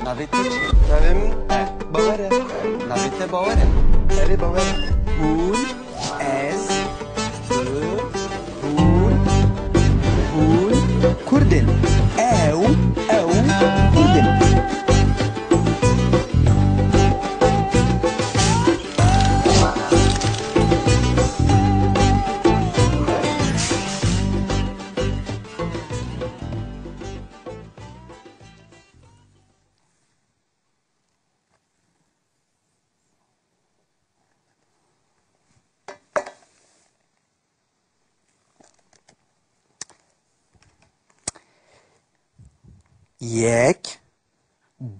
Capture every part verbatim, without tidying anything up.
Navê te çi? Navê min Bawer e. Navê te Bawer e? Erê, Bawer e. Hûn, ez, tu, hûn, hûn Kurd in. Ew, ew Kurd in. Yek,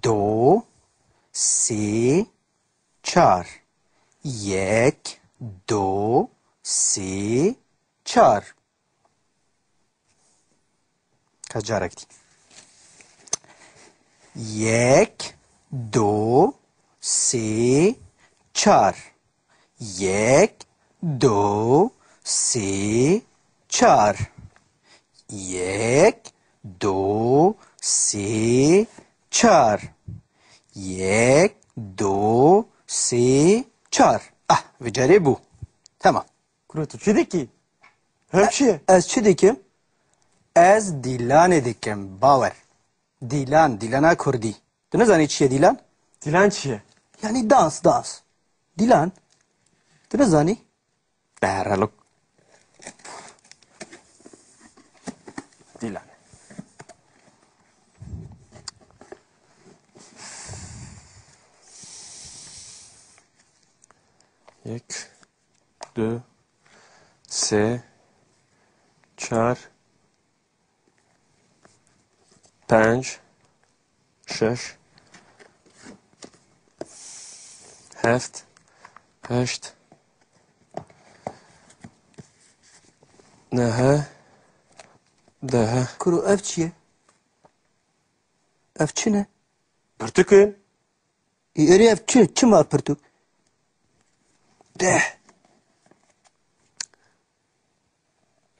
do, sê, çar. Yek, do, sê, çar. Ka carek dî. Yek, do, sê, çar. Yek, do, sê, çar. Yek, do, sê, çar. Yek, do, sê, çar. Ah, vê carê bû. Tamam. Kuro, tu çi dikî? Ev çi ye? Ez çi dikim? Ez dîlanê dikim, Bawer. Dîlan, dîlana kurdî. Tu nizanî çi ye dîlan? Dîlan çi ye? Yanî dans, dans. Dîlan. Tu nizanî? Beherelok. Dîlan. Yek, du, sê, çar, penc, şeş, heft, heşt, nehe, dehe. Kuro, ev çi ye? Ev çi ne? Pirtûk in. Ê, erê, ev çi? Çima pirtûk? Deh.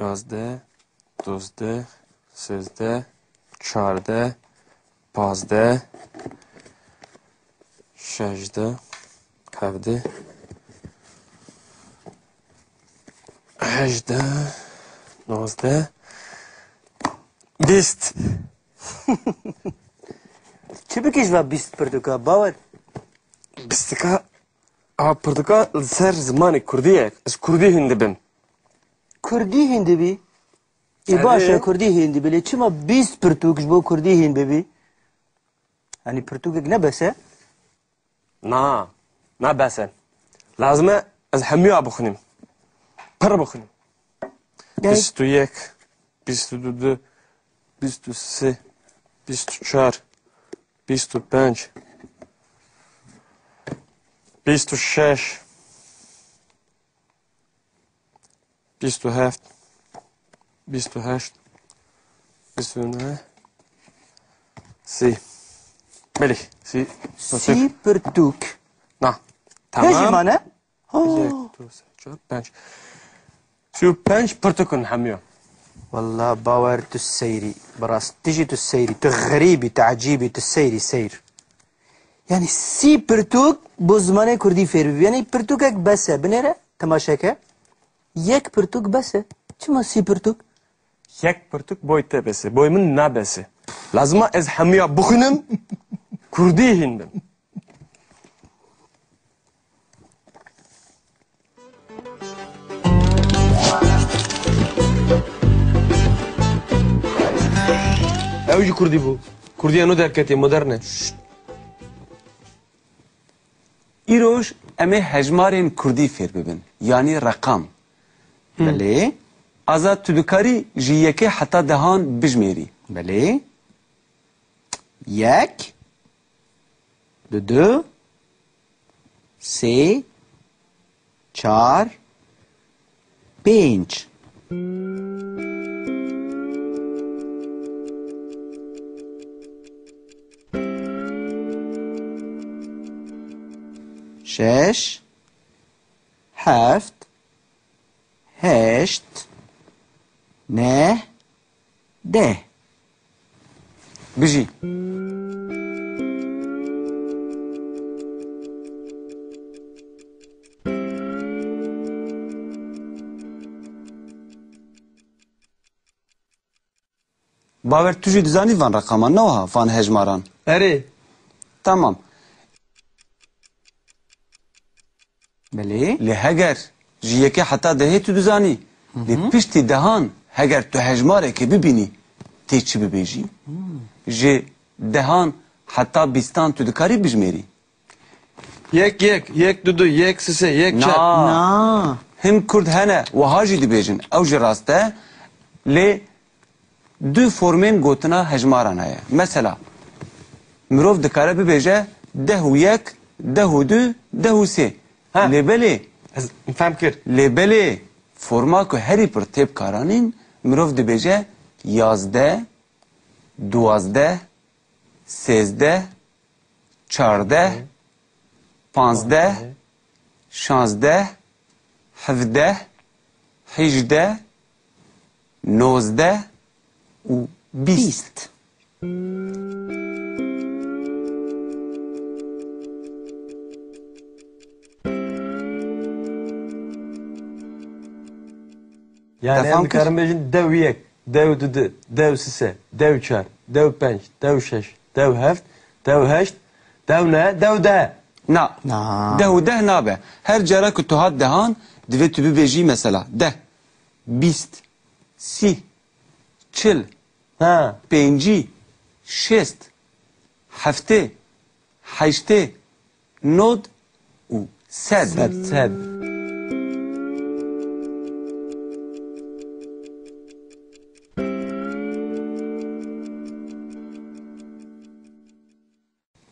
Yazdeh, dozdeh, sêzdeh, çardeh, pazdeh, şejdeh, hevdeh, hejdeh, nozdeh, bîst. Çi bikî ji va bîst pirtûka, Bawer? Bîstika, a pirtûka li ser zimanê kurdî ye. Ez kurdî hîn dibim. Kurdî hîn dibî? Ê, baş e, kurdî hîn dibî. Lê çima bîst pirtûk ji bo kurdî hîn bibî? Yanî pirtûkek ne bes e? Na, na bes e. Lazim e ez hemûya bixwînim. Pir bixwînim. Gel. Bîst û yek, bîst û du, bîst û sê, bîst û çar, bîst û pênc, bîst û şeş, bîst û heft, bîst û heşt, bîst û neh, sî. Belê, sî. Sî pirtûk. Na. Tamam. Hê jî mane? Ha. Yek, du, sê, çar, pênc. Sî û pênc pirtûk in hemûya. Walla Bawer, tu seyrî. Bi rastî jî tu seyrî. Tu xerîbî, tu ecîbî, tu seyrî, seyr. Yanî sî pirtûk bo zimanê kurdî fêr bibî. Yanî pirtûkek bes e. Binêre, temaşe ke. Yek pirtûk bes e. Çima sî pirtûk? Yek pirtûk boy te bes e. Boy min nabes e. Lazim e ez hemûya bixwînim, kurdî hîn bim. Ew jî kurdî bû. Kurdiya nû derketê, modern e. Îroj em ê hejmarên kurdî fêr bibin, yanî reqam. Belê. Azad, tu dikarî ji yekê heta dehan bijmêrî? Belê. Yek, du, du, sê, çar, pênc. Şeş, heft, heşt, neh, deh. Bijî. Bawer, tu jî dizanî van reqaman, ne wiha, van hejmaran? Erê. Tamam. Belê. Lê heger ji yekê heta dehê tu dizanî, lê piştî dehan heger tu hejmarekê bibînî, tê çi bibêjî? Ji dehan heta bîstan tu dikarî bijmêrî? Yek yek, yek du du, yek sê sê, yek çar. Na. Na. Hin Kurd hene, wiha jî dibêjin. Ew jî rast e. Lê du formên gotina hejmaran heye. Mesela, mirov dikare bibêje deh û yek, deh û du, deh û sê. Ha. Lê belê, Ez fem kir. Lê belê, forma ku herî pir tê bikaranîn, mirov dibêje yazdeh, duwazdeh, sêzdeh, çardeh, panzdeh, şazdeh, hevdeh, hejdeh, nozdeh û bîst. Bîst. Yani Te em fam kir? dikarin bêjin dew yek, dew du du, dew sê sê, dew çar, dew penc, dew şeş, dew heft, dew heşt, dew neh, dew deh. Na. Na. Deh û deh nabe. Her cara ku tu hat dehan, divê tu bibêjî mesela deh, bîst, sî, çil, Ha. pêncî, şêst, heftê, heştê, nod û sed. Sed, sed.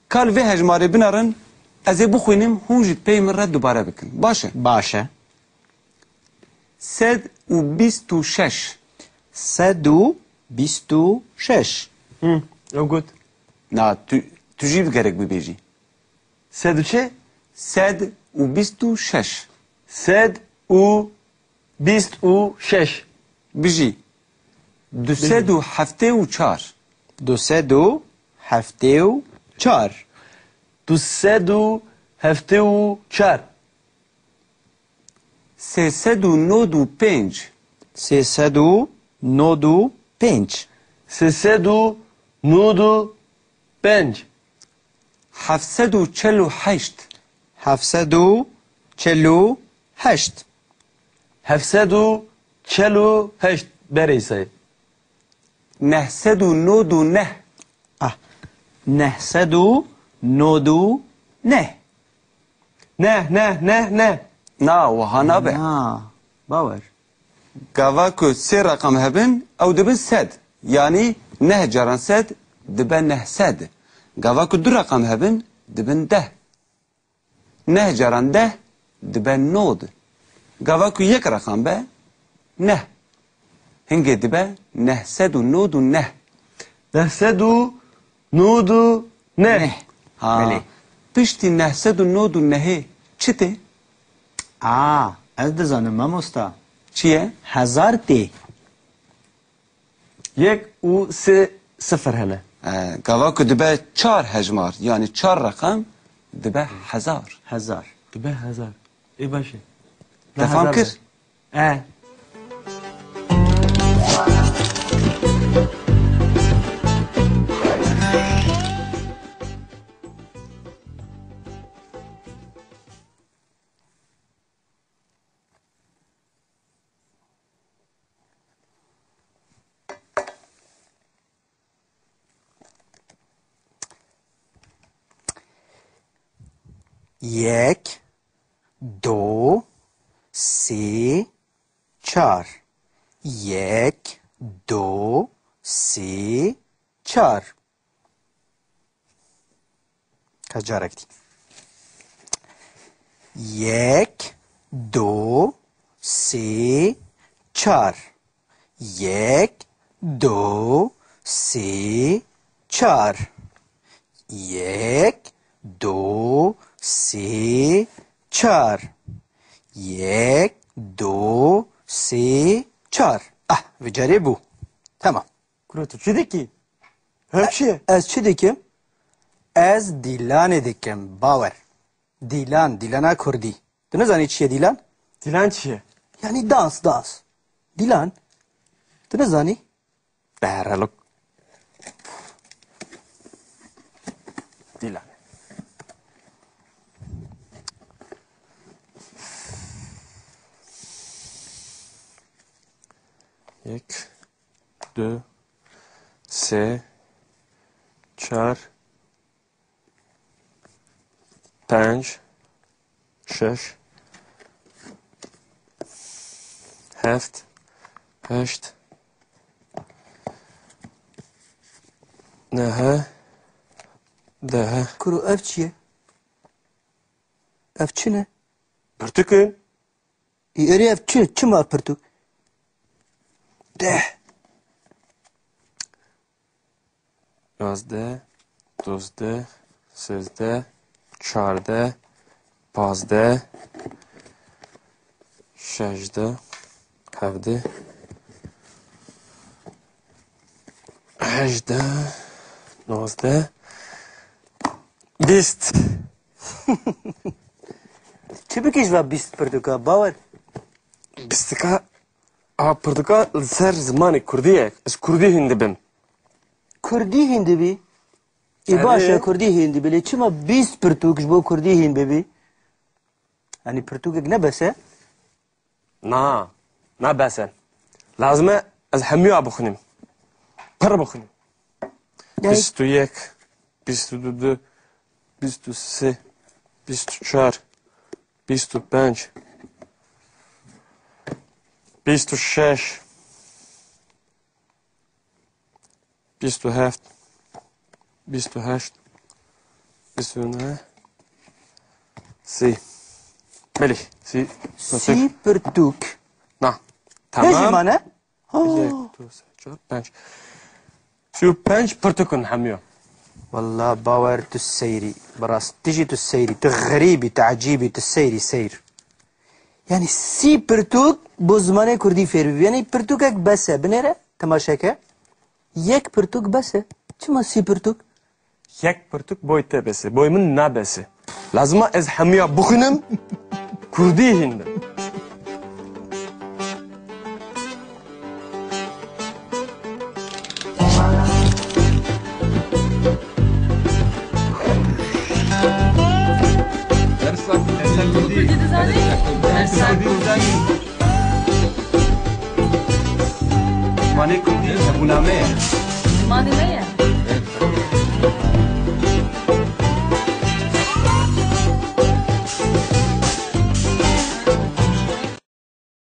Kal vê hejmarê binerin, ez ê bixwînim, hûn jî pey min re dubare bikin. Baş e? Baş e. Sed û bîst û şeş. Sed û bîst û şeş. Hı, ew got. Na, tu, tu jî bi gerek bibêjî. Sed û çi? Sed û bîst û şeş. Sed û bîst û şeş. Bijî. Du sed û heftê û çar. Du sed û heftê û çar. Du sed û heftê û çar. Sê sed û nod û pênc. Sê sed û nod û pênc. Sê sed û nod û pênc. Heft sed û çel û heşt. Heft sed û çel û heşt. Heft sed û çel û heşt berê Seyîd. Neh sed û nod û neh. Ah. Neh sed û nod û neh. Neh, neh, neh, neh. Na, wiha nabe. Na, bawer. Gava ku sê reqam hebin, ew dibin sed. Yanî neh caran sed dibe neh sed. Gava ku du reqam hebin, dibin deh. Neh caran deh dibe nod. Gava ku yek reqam be, neh. Hingê dibe neh sed û nod û neh. Neh sed û nod û neh. Neh. Ha. Belê. Piştî neh sed û nod û nehê çi tê? A, ez dizanim mamosta. Çi ye? Hezar tê. Yek û sê sifir hene. E, gava ku dibe çar hejmar, yanî çar reqem, dibe hezar. Hezar. Dibe hezar. Ê baş e. Te fam kir? E. Yek, du, sê, çar. Yek, du, sê, çar. Ka carek dî. Yek, du, sê, çar. Yek, du, sê, çar. Yek, du, sê, çar. Yek, du, sê, çar. Ah, vê carê bû. Tamam. Kuro, tu çi dikî? Ev çi ye? Ez çi dikim? Ez dîlanê dikim, bawer. Dîlan, dîlana kurdî. Tu nizanî çi ye dîlan? Dîlan çi ye? Yanî dans, dans. Dîlan. Tu nizanî? Be herelok. Dîlanê. Yek, du, sê, çar, penc, şeş, heft, heşt, neh, deh. Kuro ev çi ye? Ev çi ne? Pirtûk in. Ê, erê ev çi? Çima pirtûk? Deh. Yazdeh, dozdeh, sêzdeh, çardeh, pazdeh, şejdeh, hevdeh, hejdeh, nozdeh, bîst. Çi bikî ji va bîst pirtûka, Bawer? Bîstika, a pirtûka li ser zimanê kurdî ye. Ez kurdî hîn dibim. Kurdî hîn dibî? Ê, baş e, kurdî hîn dibî. Lê çima bîst pirtûk ji bo kurdî hîn bibî? Yanî pirtûkek ne bes e? Na, ne bes e. Lazim e ez hemûya bixwînim. Pir bixwînim. Yanî bîst û yek, bîst û du, bîst û sê, bîst û çar, bîst û pênc, bîst û şeş, bîst û heft, bîst û heşt, bîst û neh, sî. Belê, sî. Sî pirtûk. Na. Hê jî tamam. Mane? Ha. Yek, du, sê, çar, pênc. Sî û pênc pirtûk in hemûya. Walla Bawer tu seyr î. Bi rastî jî tu seyr î. Tu xerîb î, tu ecîb î, tu seyr î, seyr. Yanî sî pirtûk bo zimanê kurdî fêr bibî. Yanî pirtûkek bes e. Binêre, temaşe ke. Yek pirtûk bes e. Çima sî pirtûk? Yek pirtûk boy te bes e. Boy min ne bes e. Lazim e ez hemûya bixwînim, kurdî hîn bim. Dersa, dersa kurdî. Kurdî dizanî? Dersa kurdî. Zimanê kurdî hebûna me ye. Zimanê me ye.